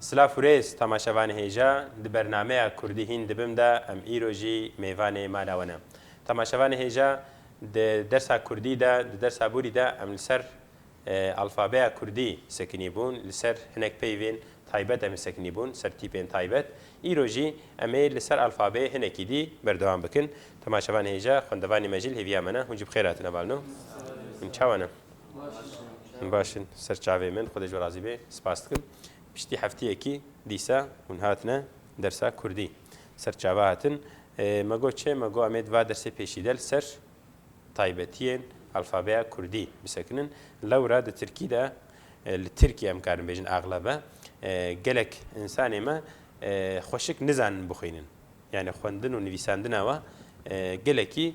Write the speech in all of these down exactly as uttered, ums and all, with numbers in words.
Silav û rêz, temaşevanê hêja, di bernameya Kurdî hîn dibim de em îro jî mêvanê mala we ne. Temaşevanê hêja, di dersa Kurdî de, di dersa borî de em li ser, e, alfabeya Kurdî sekinî bûn, li ser hinek peyvên taybet em ê sekinî bûn, ser tîpên taybet. Îro jî em ê li ser alfabeyê hinekî dî berdewam bikin. Temaşevanê hêja, xwendevanê me jî li hêviya me ne. Hûn jî bi xêr hatine, balno. Hûn çawa ne? Baş in, ser çavê min, Xwedê ji we razî be, spas dikim. Piştî heftiyekî dîsa hûn hatine dersa Kurdî. Ser çava hatin. E, me got çi? Me got em ê di va dersê pêşî de li ser taybetiyên alfabeya Kurdî bisekinin. Lewra di Tirkî de, e, li Tirkî em karin bêjin axlebe, e, gelek însanê me, e, xweşik nizanin bixwînin. Yani xwendin û nivîsandina we, e, gelekî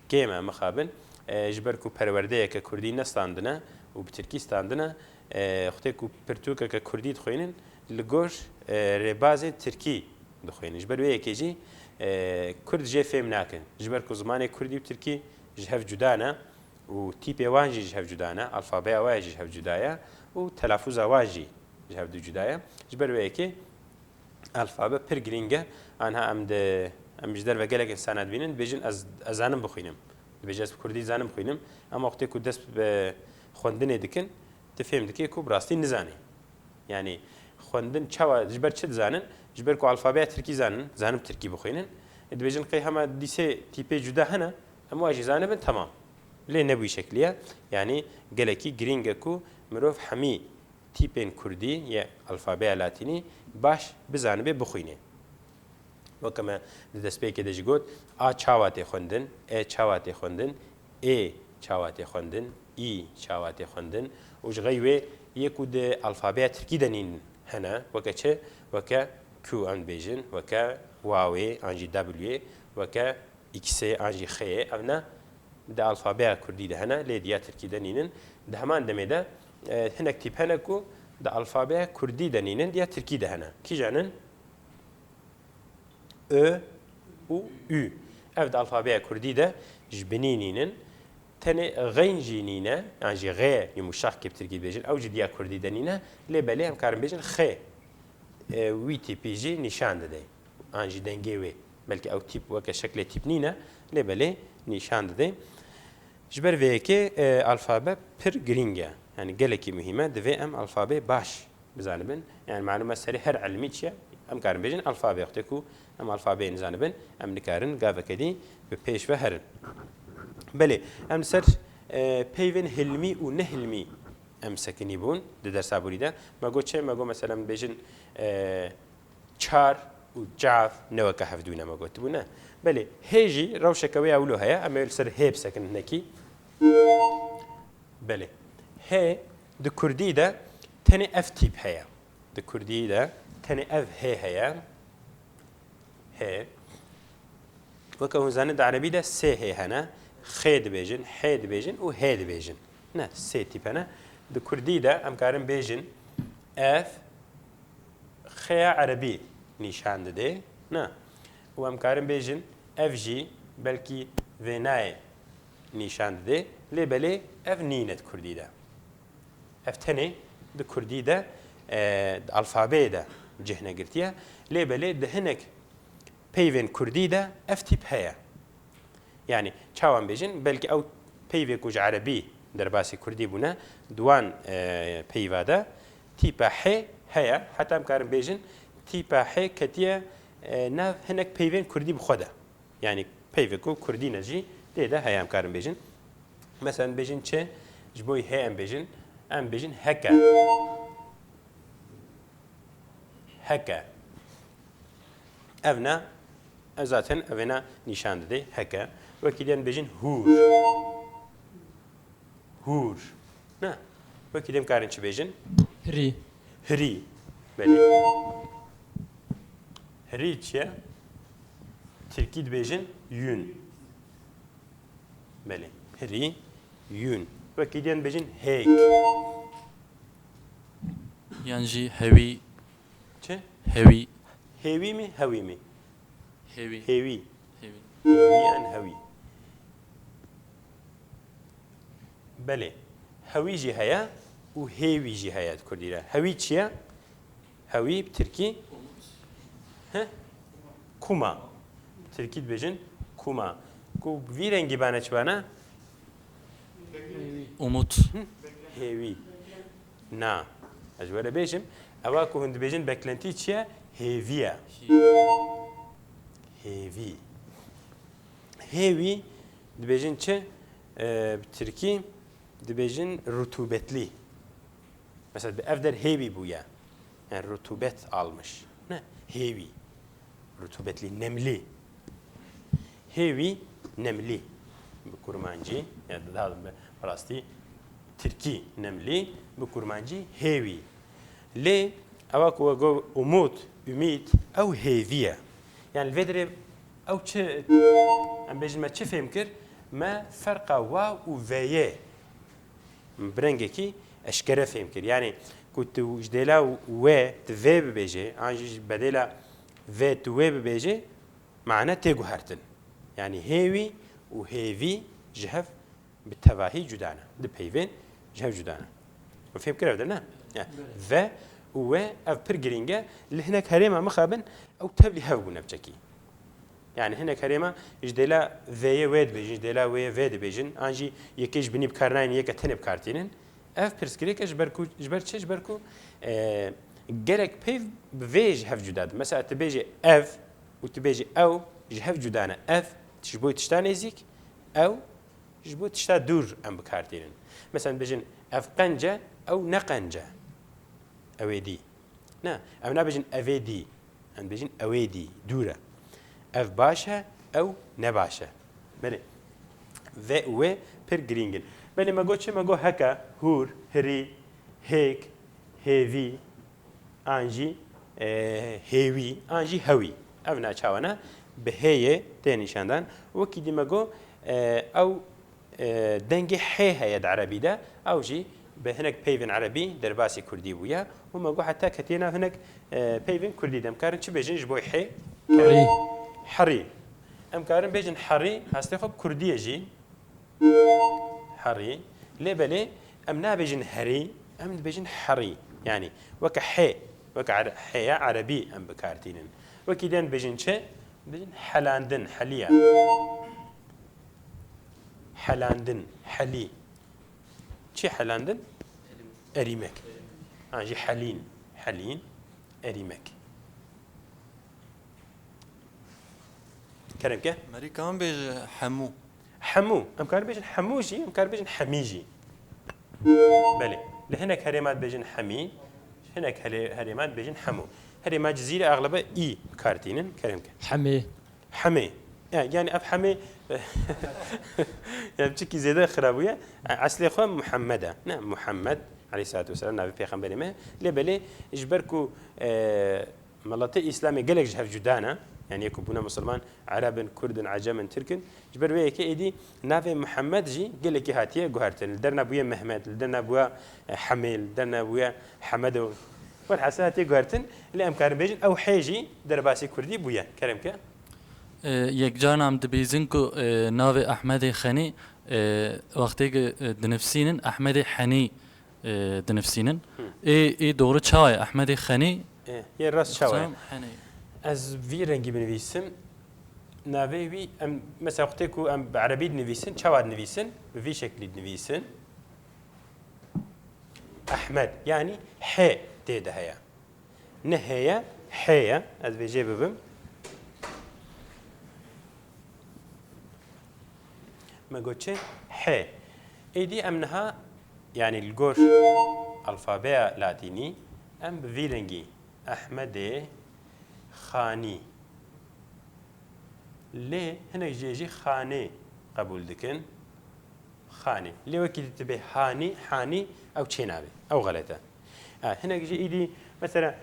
kêm e, mixabin. E, ji ber ku perwerdeyeke Kurdî ne standine û bi Tirkî standine, e, wextê ku pirtûkeke Kurdî dixwînin, li gor, e, rêbazên Tirkî dixwînin. Ji ber wê yekê jî, e, Kurd jê fêm nakin. Ji ber ku zimanê Kurdî û Tirkî ji hev cuda ne û tîpê wan jî ji hev cuda ne, alfabeya wan jî ji hev cuda ye û telafûza wan jî ji hev du cuda ye. Ji ber wê yekê alfabe pir girîng e. Anha em di, em ji derve gelek însana dibînin, dibêjin, "Ez, ez zanim bixwînim." Dibêje, "Ez bi Kurdî zanim bixwînim." Ama wextê ku dest bi xwendinê dikin, tu fêm dikê ku bi rastî nizanî. Yani xwendin çawa, ji ber çi dizanin? Ji ber ku alfabeya Tirkî zanin, zanin Tirkî bixwînin. E, dibêjin, "Qey hema dîsê tîpê cuda hene, em wa jî zanibin, temam." Lê ne bi wî şekilî ye. Yani gelekî girîng e ku mirov hemî tîpên Kurdî yê alfabeya Latînî baş bizanibe, bixwîne. Weke me di destpêkê de jî got, A çawa tê xwendin, E çawa tê xwendin, Ê çawa tê xwendin, Î çawa tê xwendin û ji xey wê yê ku di alfabeya Tirkî de nîn hene, weke çi? Weke Q em dibêjin, weke Wawê an jî Wê, weke Xê an jî Xê, ev ne di alfabeya Kurdî de hene, lê diya Tirkî de nînin. Di heman demê de, e, hinek tîp hene ku di alfabeya Kurdî de nînin, diya Tirkî de hene. Kîjan in? Ö û Ü. Ev di alfabeya Kurdî de ji binî nînin. Tenê xeyn jî nîne, yan jî xê yumuşak ke bi Tirkî dibêjin, ew jî diya Kurdî de nîne. Lê belê em karin bêjin xê, e, wî tîpî jî nîşan dide. An jî dengê wê. Belkî ew tîp weke şeklê tîp nîne, lê belê nîşan dide. Ji ber vê yekê, e, alfabe pir girîng e. Yani gelekî muhîm e. Divê em alfabeyê baş bizanibin. Yani malûm e serê her ilmî çi ye? Em karin bêjin alfabe. Wextê ku em alfabeyê nizanibin, em nikarin gaveke dî bi pêş ve herin. Belê, em li ser, e, peyvên hilmî û nehilmî em sekinî bûn di dersa borî de. Me got çi? Me got mesela em bêjin, e, çar û cav ne weke hevdû ne me gotibû ne. Belê, hê jî rewşeke wê ya wilo heye. Em ê li ser hê bisekin hinekî. Belê. Hê di Kurdî de tenê ev tîp heye. Di Kurdî de tenê ev hê heye. Hê. Weke hûn zanin di Erebî de sê hê hene. Xê dibêjin, hê dibêjin û hê dibêjin. Ne, sê tîp hene. Di Kurdî de em karin bêjin ev xêya Erebî nîşan dide. Ne. Û em karin bêjin ev jî belkî vênayê nîşan dide. Lê belê ev nîne di Kurdî de. Ev tenê di Kurdî de, e, di alfabeyê de cih negirtiye. Lê belê di hinek peyvên Kurdî de ev tîp heye. Yani çawa em bêjin, belkî ew peyvê ku ji Erebî derbasî Kurdî bûne, di wan, e, peyva de tîpa hê heye. Heta em karin bêjin, tîpa hê ketiye, e, nav hinek peyvên Kurdî bi xwe de. Yani peyvê ku Kurdî ne jî tê de heye, em karin bêjin. Mesela bêjin çi? Ji bo hê em bêjin, em bêjin heke. Heke. Ev ne, ev zaten ev ê ne nîşan dide, heke. Wekî din bêjin hûr. Hûr. Ne. Wekî din karin çi bêjin? Hirî. Hirî. Belê. Hirî çi ye? Tirkî dibêjin yün. Belê. Hirî, yün. Wekî din bêjin hêk. Yan jî hewî. Çi? Hewî. Hêwî mi, hewî mi? Hêwî. Hêwî. Hêwî. Hêwî yan hewî. Belê. Hewî jî heye û hêwî jî heye di Kurdî de. Hewî çi ye? Hewî bi tirkî? He? Kuma. Bi tirkî dibêjin kuma. Ku vî rengî bane çi bane? Umut. Hêvî. Na. Ez ji we re bêjim. Ewa ku hûn dibêjin beklentî çi ye? Hêvî ye. Hêvî. Hêvî dibêjin çi? Ee, bi tirkî dibêjin rutûbetlî. Mesela bi ev der hêvî bûye. Yani rutubet almış. Ne? Hêvî. Rutubetlî, nemlî. Hêvî nemlî. Bi kurmancî, yani daha bi rastî tirkî nemlî, bi kurmancî hêvî. Lê ewa ku we got umut, ümît, ew hêvî ye. Yani li vê derê ew çi, em bêjin me çi fêm kir? Me ferqa waw û veyê bi rengekî eşkere fêm kir. Yani ku tu ji dêla wê tu vê bibêjê, an jî ji bedêla vê tu wê bibêjê, mane tê guhertin. Yani hêwî û hêvî ji hev bi tevahî cuda ne. Di peyvên ji hev cuda ne. We fêm kir ev de ne? Yani, ve û wê ev pir girîng e. Li hinek herêma mixabin ew tevlî hev bûne biçekî. Yani hinek herêma ji dêla vêyê wê dibêjin, ji dêla wêyê vê dibêjin, an jî yekê ji binî bi kar nayên, yeke tenê bi kar tînin. Ev pirsgirêk e ji ber ku, ji ber çi? Ji ber ku, e, gelek peyv bi vê ji hev cuda dibin. Mesela tu bêjî ev û tu bêjî ew ji hev cuda ne. Ev ji bo tişta nêzîk, ew ji bo tişta dûr em bi kar tînin. Mesela dibêjin ev qenc e, ew ne qenc e. Ew ê dî. Ne, em nabêjin ev ê dî. Em dibêjin ew ê dî, dûr e. Ev baş e, ew ne baş e. Belê. Ve û wê pir girîng in. Belê me got çi? Me got heke, hûr, hirî, hêk, hêvî, an jî, e, hêwî, an jî hewî. Ev na çawa ne? Bi hêyê tê nîşandan. Wekî dî me got, e, ew e, dengê hê heye di erebî de, ew jî bi hinek peyvên erebî derbasî kurdî bûye û me got heta ketiye nav hinek, e, peyvên kurdî de. Em karin çi bêjin ji bo hê? Herî. Herî. Em karin bêjin herî, hestê xwe bi kurdiyê jî. Herî. Lê belê em nabêjin herî, em dibêjin herî. Yanî weke hê, weke ere-, hêya erebî em bi kar tînin. Wekî din dibêjin çi? Dibêjin helandin, heliye. Helandin, helî. Çi helandin? Erîmek. An jî helîn, helîn, erîmek. Kerem ke? Merî kan bêje hemû. Hemû. Em karin bêjin hemû jî, em karin bêjin hemî jî. Belê. Li hinek herêma dibêjin hemî, hinek hele-, herêma dibêjin hemû. Herêma Cizîrê axlebe î bi kar tînin, kerem ke. Hemê. Hemê. Ya, yani ev hemê, yani çikî zêde xirab bûye. Eslê xwe Muhammed e. Ne, Muhammed aleyhissalatu vesselam navê pêxemberê me. Lê belê ji ber ku, e, miletê Îslamê gelek ji hev cuda ne. Yani yê ku bûne misilman, Ereb in, Kurd in, Ecem in, Tirk in. Ji ber vê yekê êdî navê Muhammed jî gelekî hatiye guhertin. Li der nebûye Mehmet, li der nebûye, e, Hemê, li der nebûye Hemedo. Welhasil hatiye guhertin. Lê em karin bêjin ew hê jî derbasî kurdî bûye. Kerem ke? E, yekcar em dibîzin ku, e, navê Ehmedê Xenî, e, wextê ku, e, dinivsînin Ehmedê Henî, e, dinivsînin. Ê, ê doğru çawa ye? Ehmedê Xenî. Ê, yê rast çawa ye? Henî. Ez vî rengî binivîsim. Navê wî em, mesela wextê ku em bi erebî dinivîsin, çawa dinivîsin? Bi vî şeklî dinivîsin. Ehmed, yanî H tê de heye. Ne heye, heye. Ez vê jê bibim. Me got çi? He. Êdî em niha, yanî li gor alfabeya latînî, em bi vî rengî Ehmedê Xanî. Lê hinek jê jî Xanê qebûl dikin. Xanî. Lê wekî dî tu bê Hanî, Hanî, ew çê nabe. Ew xelet e. E, hinek jî îdî, mesela,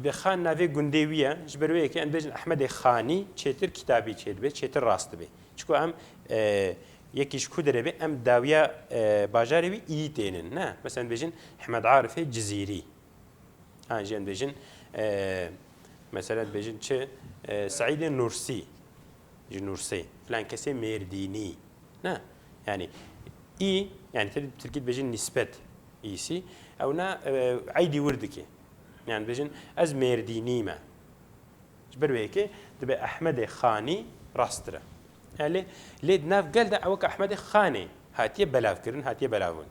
bi Xan navê gundê wî ye, ji ber wê yekê em bêjin Ehmedê Xanî, çêtir kitabî çêdibe, çêtir rast dibe. Çiko em, e, yekî ji ku derê be, em dawiya, e, bajarê wî î tênin, ne? Mesela, em bêjin Ehmed Arifê Cizîrî. An jî em dibêjin, e, mesela dibêjin çi? E, Seîdê Nursî. Ji Nursê. Filan kesê Mêrdînî. Ne? Yani, î, yani, te-, tirkî dibêjin nispet. Îsî. Ew na, e, eydî wir dike. Yani dibêjin, ez Mêrdînî me. Ji ber wê yekê dibe Ehmedê Xanî rasttir e. Yani lê, lê di nav gel de ew weke Ehmedê Xanê hatiye belavkirin, hatiye belavbûn.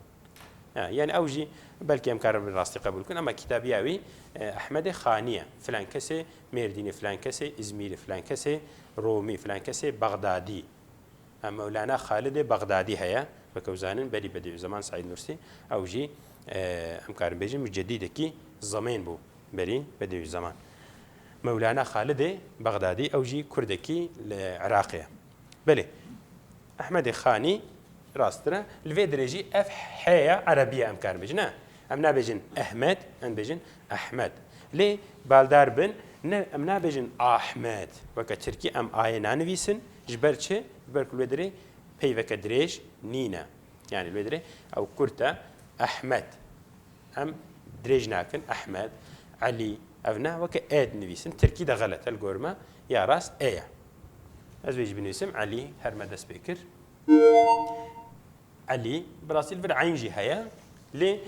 Ha, yani ew jî belkî em karin rastî qebûl bikin, ama kitabiya wî, e, Ehmedê Xanî ye. Filan kesê Mêrdînê, filan kesê Îzmîrê, filan kesê Romî, filan kesê Bexdadî. Ha, Mewlana Xalidê Bexdadî heye, weke ew zanin berî Bedîûzeman Seîd Nursî, ew jî, e, em karin bêjin mucedîdekî zemên bû berî Bedîûzeman. Mewlana Xalidê Bexdadî, ew jî kurdekî li Iraqê ye. Belê, Ehmedê Xanî rasttir e. Li vê dirê jî ev heya erebî ye em karin bêjin, ne? Em nabêjin Ehmed, em bêjin Ehmed. Lê baldar bin, ne, em nabêjin Ahmed. Weke tirkî em ayê nanivîsin. Ji ber çi? Ji ber ku li wê dirê peyveke dirêj nîne. Yani li wê dirê ew kurt e. Ehmed. Em dirêj nakin. Ehmed, Elî. Ev ne, weke e dinivîsin. Tirkî de xelet e li gor me. Ya rast e ye. Ez wê jî binivîsim. Elî, her me dest pê kir. Elî, bi rastî li vir eyn jî heye, lê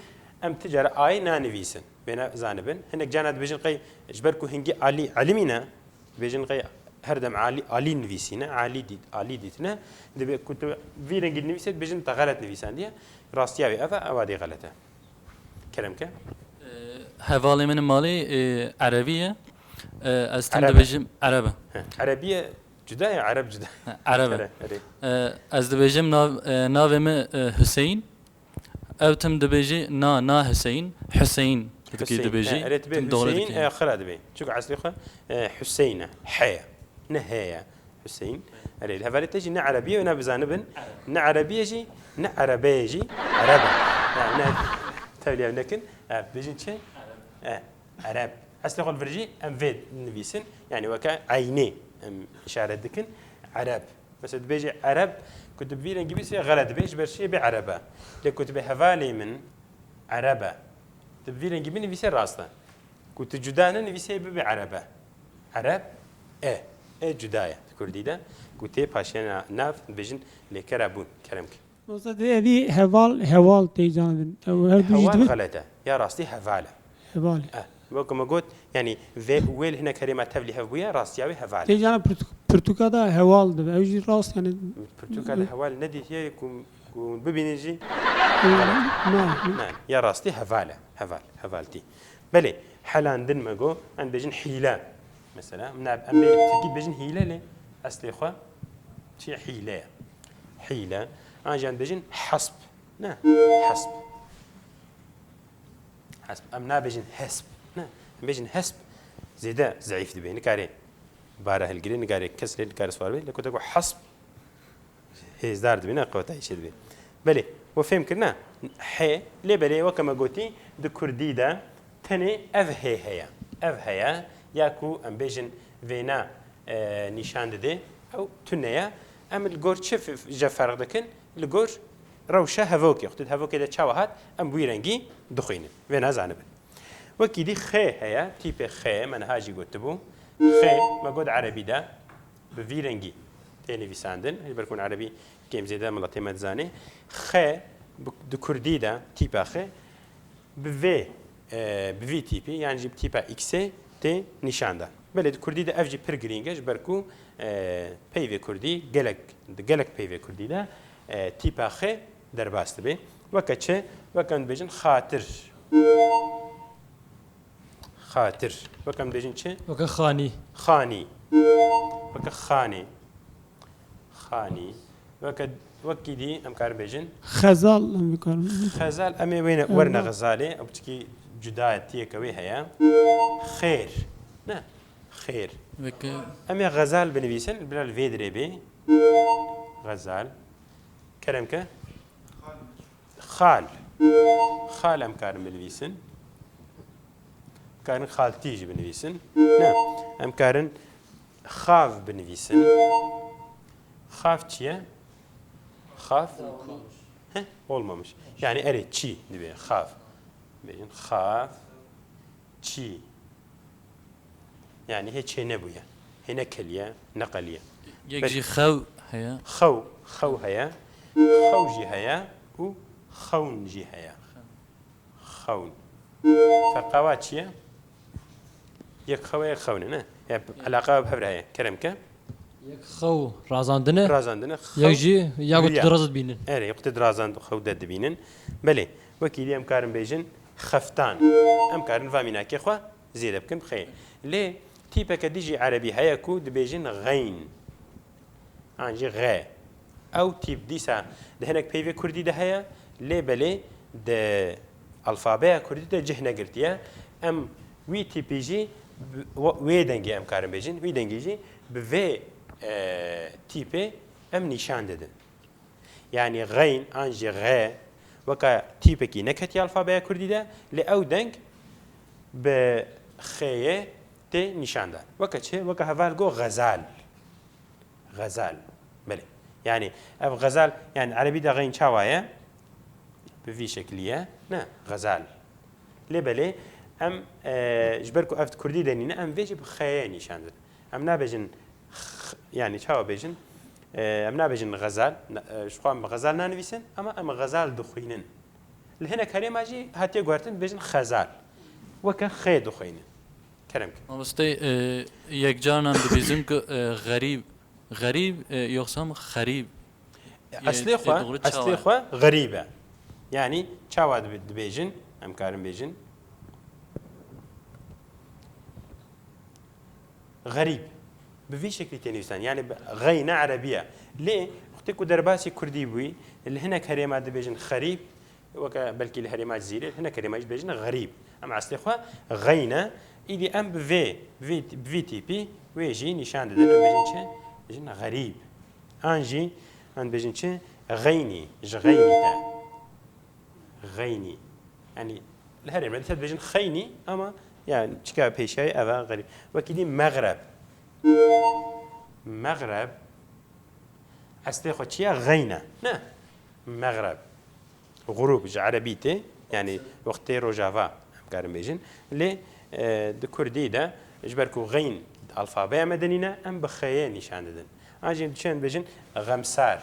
em ti cara ayê nanivîsin. Wêna zanibin. Hinek carna dibêjin qey ji ber ku hingî Alî elimîne, dibêjin qey her dem Alî, Alî nivîsîne, Alî dît, Alî dîtine. Dibê ku tu vî rengî dinivîse, dibêjin te xelet nivîsandiye. Rastiya wê ev e, ewa dê xelet e. Kerem ke. Ee, Hevalê min malê, e, Erebî ye. E, ez tim Ereb e. Dibêjim Ereb e. He, Erebî ye. Cuda ya, Ereb cuda. Ha, Ereb e. Ereb, erê. E, ez dibêjim nav-, e, navê min, e, Hüseyin. Ew tim dibêjî na, na Hüseyin, Hüseyin dikî Hüseyin, dibêjî. E, erê, dibê tim doğru Hüseyin, dikî. E, xira dibê. Çünkü eslê xwe, e, Hüseyin e. He ye. Ne he ye. Hüseyin. Erê, li hevalê te jî ne Erebî ye, ne bizanibin. Ne Erebî ye jî, ne Erebe ye jî. Ereb e. Yani ne tevliya nekin. E, bêjin çi? E. Ereb. Eslê xwe li vir jî em vê nivîsin. Yani weke eynê em işaret dikin. Ereb. Mesela dibêjî Ereb, ku tu bi vî rengî bîsî, xelet dibê, ji ber çi bê Ereb e. Lê ku tu bê hevalê min Ereb e. Tu bi vî rengî binivîsê rast e. Ku tu cuda nenivîsê bibe Ereb e. Ereb e. E cuda ye. Di kurdî de ku tê paşiya na-, nav dibêjin lêkera bûn. Kerem ki. Mamoste, divê evî heval, heval tê canibin. Ew her du jî Heval dibe? Xelet e. Ya rastî heval e. Heval. E, wek me got, yani vê, wê li hinek herêma tevlî hev bûye, rastiya wê heval e. Tê cana pirtûk-, pirtûka da heval dibe. Ew jî rast yani. Pirtûka da heval nedîtiye ku, ku bibînin jî. Na, na. Na, ya rastî heval e. Heval, hevaltî. Belê, helandin me got, em dibêjin hîle. Mesela, em na-, em bê tirkî dibêjin hîle lê, eslê xwe çi ye? Hîle ye. Hîle. An jî em dibêjin hesp. Ne, hesp. Hesp. Em nabêjin hesp. Ne, em bêjin hesp zêde zeîf dibe. Nikare bara hilgirê, nikare kes lê nikare swar be. Lê ku te got hesp, hêzdar dibe, ne qewetayî çê dibe. Belê, we fêm kirine? Hê, lê belê weke me gotî, di kurdî de tenê ev hê heye. Ev heye, ya ku em bêjin vêna, e, nîşan dide, ew tune ye. Em li gor çi f-, ji ferq dikin? Li gor rewşa hevokê. Xwe tu di hevokê de çawa hat, em bi wî rengî dixwînin. Vêna zanibin. Wekî dî xê heye, tîpê xê, me niha jî gotibû. Xê, me got erebî de. Bi vî rengî tê nivîsandin. Ji ber ku hûn erebî kêm zêde miletê me dizanê. Xe bi, di kurdî de tîpa xe bi vê, e, bi vî tîpî, yan jî bi tîpa X-ê tê nîşandan. Belê di kurdî de ev jî pir girîng e, ji ber ku, e, peyvê kurdî gelek, di gelek peyvê kurdî de, e, tîpa xe derbas dibe. Weke çi? Weke em dibêjin xatir. Xatir. Wek em dibêjin çi? Weke xanî. Xanî. Weke xanî. Xanî. Weke, wekî dî em karin bêjin? Xezal em bikarin. Xezal, em ê wêne, Evet. Werine xezalê. Ew çikî cuda ye, tiyeke wê heye. Xêr. Ne. Xêr. Weke Em ê xezal binivîsin, bila li vê dirê bê. Xezal. Kerem ke. Xal. Xal em karin binivîsin. Em karin xaltî jî binivîsin. Ne. Em karin xav binivîsin. Xav çi ye? Xav? Heh, olmamış. Yani erê çî dibe. Xav. Bêjin xav. Çî. Yani hê çê nebûye. Hê nekeliye, neqeliye. Yek Belê. Jî xew heye. Xew, xew heye. Xew jî heye û xewn jî heye. Xewn. Ferqa wa çi ye? Yek xew e, yek xew ne, ne? Ya, eleqa bi hev re heye. Kerem ke. Yek xew razandine, Razandine. yek jî ya ku tu Riya. dirazit bînin. Erê, yek te dirazand xew de dibînin. Belê, wekî dî em karin bêjin xeftan. Em karin va mînakê xwe zêde bikin, xê. Lê tîpeke dî jî erebî heye ku dibêjin xeyn. An jî xe. Ew tîp dîsa di hinek peyvê kurdî de heye, lê belê di alfabeya kurdî de cih negirtiye. Em wî tîpî jî bi, we-, wê dengê em karin bêjin, wî dengî jî bi vê, e, tîpê em nîşan didin. Yanî xeyn an jî xe weka tîpekî neketiye alfabeya kurdî de, lê ew deng bi xeyê tê nîşan dan. Weke çi? Weke heval got xezal. Xezal. Belê. Yanî ev xezal, yanî erebî de xeyn çawa ye? Bi vî şeklî ye. Ne, xezal. Lê belê em, e, ji ber ku ev di kurdî de nîne, em vê jî bi xeyê nîşan didin. Em nabêjin x-, yanî çawa bêjin? E, em nabêjin xezal, na-, e, ji xwe em xezal nanivîsin, ama em xezal dixwînin. Li hinek herêma jî hatiye guhertin dibêjin xezal. Weke xê dixwînin. Kerem ke. Mamoste, e, yek carinan dibêjin ku, e, xerîb, xerîb, e, yoxsa em xerîb? Eslê xwe, eslê xwe xerîb e. Yanî çawa dibe-, dibêjin? Em karin bêjin. Xerîb. Bi vî şeklî tê nivîsan. Yanî bi xeyne erebî ye. Lê wextê ku derbasî kurdî bûyî, li hinek herêma dibêjin xerîb, weke belkî li herêma Cizîrê, hinek herêma jî dibêjin xerîb. Em eslê xwe xeyne, îdî em bi vê, bi vê, bi vî tîpî wê jî nîşan didin. Em bêjin çi? Bêjin xerîb. An jî, em dibêjin çi? Xeynî, ji xeynî te. Xeynî. Yanî li herêmê de dibêjin xeynî, ama yani çika pêşayî eva xerîb. Wekî dî mexreb. Mexreb. Eslê xwe çi ye? Xeyne. Ne. Mexreb. Xurûb ji erebî tê. Yanî wextê rojava em karin bêjin. Lê, e, di kurdî de ji ber ku xeyn alfabeya me de nîne, em bi xeyê nîşan didin. An jî diçin bêjin xemsar.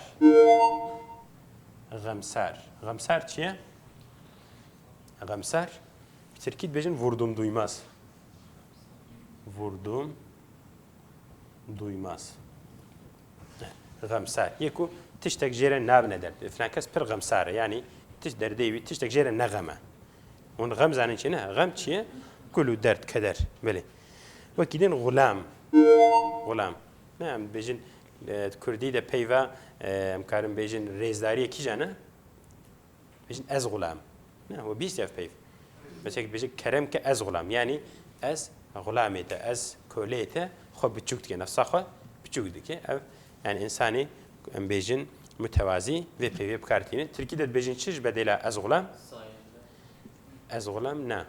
Xemsar. Xemsar çi ye? Xemsar. Bi tirkî dibêjin vurdum duymaz. Vurdum duymaz. Xemsar. Yê ku tiştek jê re nabine derd. Filan kes pir xemsar e. Yanî tişt derdê wî, tiştek jê re ne xem e. Hûn xem zanin çi ne? Xem çi ye? Kul û derd, keder. Belê. Wekî din xulam. Xulam. Ne em dibêjin, e, kurdî de peyva, e, em karin bêjin rêzdariyê kîjan e? Bêjin ez xulam. Ne, we bîst ev peyv. Mesela bêjin kerem ke ez xulam. Yanî ez xulamê te, ez koleyê te xwe biçûk dike, nefsa xwe biçûk dike. Ev, yani insanê em bêjin mutewazî vê peyvê bi kar tîne. Tirkî de dibêjin çi ji bedêla ez xulam? Ez xulam ne.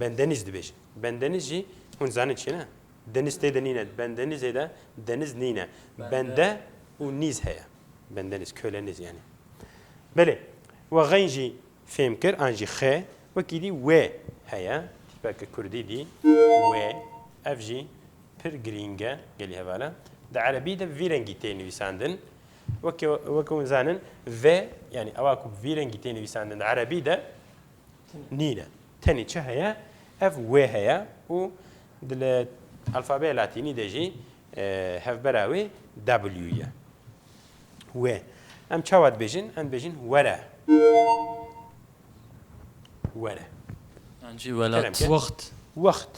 Bendeniz dibêjin. Bendeniz jî hûn zanin çi ne? Deniz tê de nîne. Bendenizê de deniz nîne. Bende û niz heye. Bendeniz, köleniz yani. Belê. We xeyn jî fêm kir, an jî xe. Wekî dî wê heye. Tîpeke kurdî dî. Wê. Ev jî pir girîng e, gelî hevala. Di erebî de bi vî rengî tê nivîsandin. Weke, weke hûn zanin, ve, yani ewa ku bi vî rengî tê nivîsandin di erebî de nîne. Tenê çi heye? Ev wê heye û di li alfabeya latînî de jî, e, hevbera wê W ye. Wê. Em çawa dibêjin? Em dibêjin were. Were. Yan jî welat. Kerem ke. Wext. Wext.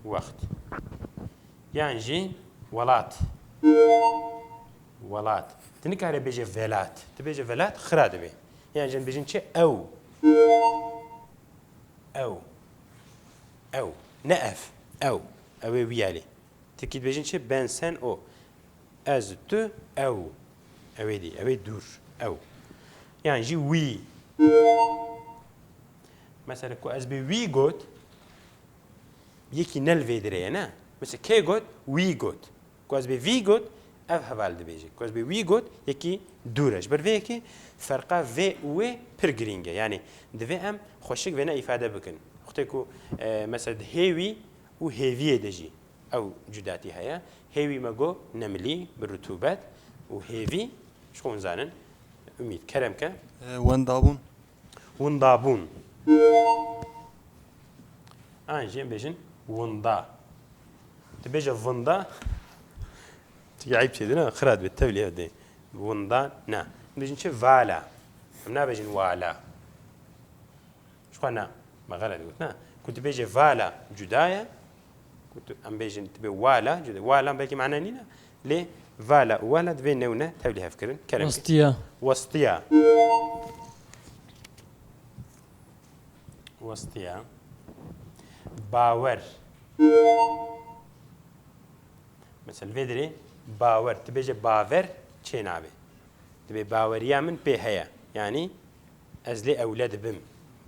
Wext. Yan jî welat. Welat. Tu nikare bêje velat. Tu bêje velat, xira dibe. Yan jî em bêjin çi? Ew. Ew. Ew. Ne ev. Ew. Ew ê wî alê. Tirkî dibêjin çi? Ben, sen, o. Ez, tu, ew. Ew ê dî. Ew ê dûr. Ew. Yan jî wî. Mesela ku ez bê wî got, yekî ne li vê dirê ye, ne? Mesela kê got? Wî got. Ku ez bê vî got, ev heval dibêje. Ku ez bê wî got, yekî dûr e. Ji ber vê yekê ferqa vê û wê pir girîng e. Yanî divê em xweşik vêne îfade bikin. Wextê ku, e, mesela di hêwî û hêviyê de jî ew cudatî heye. Hêwî me got nemilî, bi rutûbet û hêvî, ji xwe hûn zanin. Umîd, kerem ke. E, wendabûn. Wendabûn. An jî em bêjin winda. Tu bêje vinda. Çi eyb çêdine, xira dibe, tevlî ev dê. Winda ne. Em bêjin çi? Vala. Em nabêjin wala. Ji xwe ne. Me xelet got, ne. Ku tu bêje vala cuda ye. Ku tu, em bêjin tu bê wala cuda. Wala belkî mane nîne. Lê vala û wala divê ne û ne tevlî hev kirin. Kerem. Westiya. Westiya. Westiya. Bawer. Mesela vê dirê bawer. Tu bêje baver çê nabe. Tu bê baweriya min pê heye. Yani ez lê ewle dibim.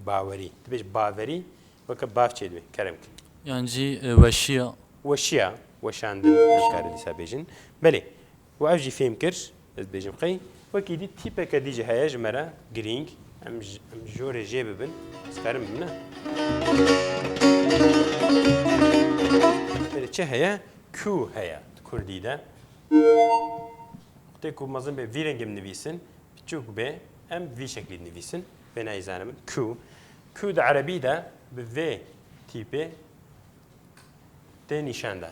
Bawerî. Tu bêje baverî weke bav çê dibe. Kerem kir. Yan jî, e, weşiya. Weşiya. Weşandin. Em karin dîsa bêjin. Belê. Û ev jî fêm kir, ez dibêjim qey. Wekî dî tîpeke dî jî heye ji me re girîng. Em ji, em ji jorê jê bibin. Ez karim bim ne? Belê çi heye? Kû heye di kurdî de. Tê ku mezin be vî rengê min nivîsin, piçûk be, em vî şeklî dinivîsin. Vê nayê zanibin. Kû. Kû di erebî de bi vê tîpê tê nîşan dan.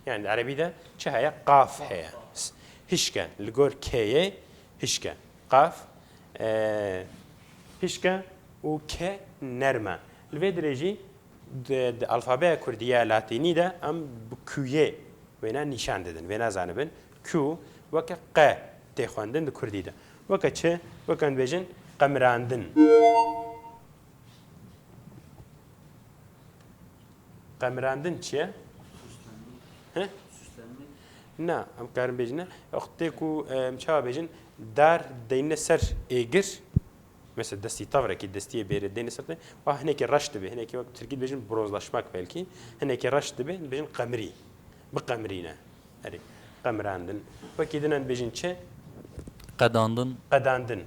Yani di erebî de çi heye? Qaf heye. S-, hişke. Li gor keyê hişke. Qaf, e, hişke û ke nerm e. Li vê dirê jî di, di alfabeya kurdî ya latînî de em bi kuyê wêna nîşan didin. Wêna zanibin. Ku weke qe tê xwendin di kurdî de. Weke çi? Weke em dibêjin qemirandin. Qemirandin çi ye? Süslenmek. He? Süslenmek. Na, em karin bêjin ne. Wextê ku, em çawa bêjin, dar deyne ser êgir, mesela destî tavrekî, destiyê bêrê deyne ser te, wa hinekî reş dibe, hinekî wek tirkî dibêjin bronzlaşmak belkî, hinekî reş dibe, dibêjin qemirî. Biqemirîne. Erê, qemirandin. Wekî din em dibêjin çi? Qedandin. Qedandin.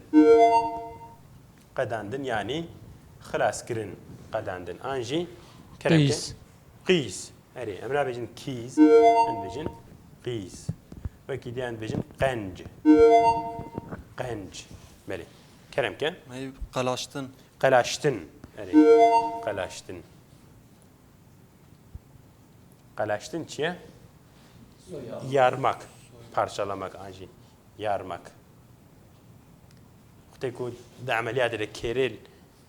Qedandin, yanî xilaskirin, qedandin. An jî kerem ke. Qîz. Qîz. Erê, em nabêjin kîz, em dibêjin qîz. Wekî dî em dibêjin qenc. Qenc. Belê. Kerem ke. Qelaştin. Qelaştin. Erê. Qelaştin. Qelaştin çi ye? Soya. Yarmak. Parçalamak an jî. Yarmak. Wextê ku di emeliyatê de kêrê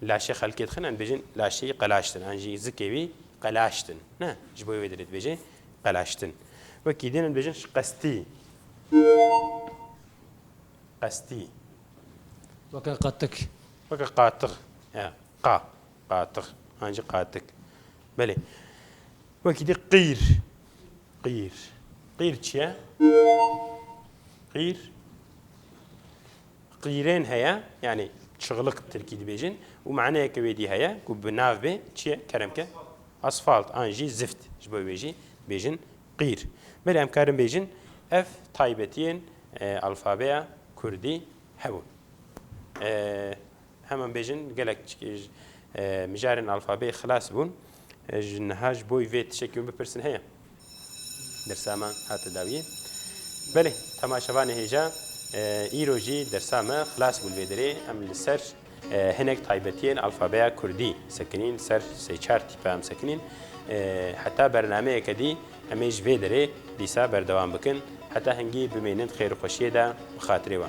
laşê xelkê dixin, em dibêjin laşê wî qelaştin. An jî zikê wî qelaştin. Ne? Ji bo wê dirê dibêje qelaştin. Wekî din em dibêjin qestî. Qestî. Weke qatik. Weke qatix. Ya, qa. Qatix. An jî qatik. Belê. Wekî dî qîr. Qîr. Qîr çi ye? Qîr. Qîrên heye, yani çığlık tirkî dibêjin. Û maneyeke wê dî heye ku bi nav bê çi ye? Kerem ke. Asfalt an jî zift. Ji bo wê jî bêjin qîr. Belê em karin bêjin ev taybetiyên, e, alfabeya kurdî hebûn. E, Heman bêjin, gelek çi-, e, mijarên alfabeyê xilas bûn. E, ji niha ji bo vê tiştekî hûn bipirsin heye? Dersa me hate dawiyê. Belê, temaşevanê hêja, e, îro jî dersa me xilas bû li vê derê. Em li ser, e, hinek taybetiyên alfabeya kurdî sekinîn, ser sê çar tîpa em sekinîn. E, heta bernameyeke dî em ê ji vê derê dîsa berdewam bikin. Heta hingî bimînin di xêr û xweşiyê de, bi xatirê we.